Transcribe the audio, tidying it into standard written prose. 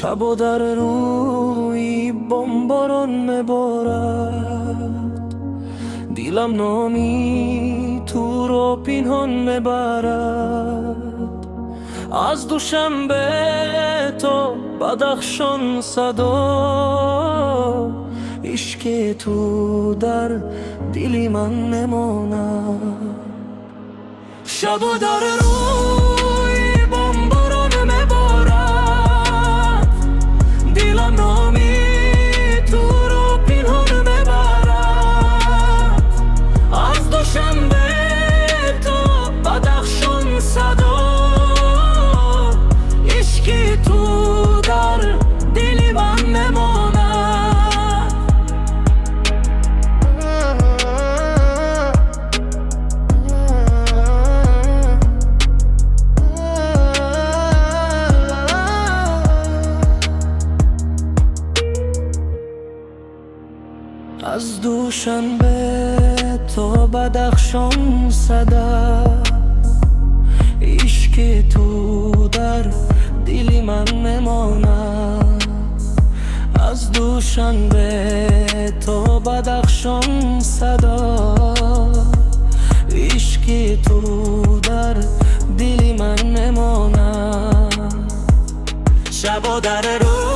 Шабо дар рӯи бом борон меборад, дилам номи туро пинҳон мебарад. Аз Душанбе то Бадахшон садо, ишқи ту дар дили ман мемонад. Шабо дар рӯи бом борон меборад, дилам номи туро пинҳон мебарад. Аз Душанбе то Бадахшон садо, ишқи ту дар дили ман мемонад. Аз Душанбе то Бадахшон садо, ишқи ту дар дили ман мемонад. Аз Душанбе то Бадахшон садо, ишқи ту дар дили ман мемонад. Шабо дар рӯ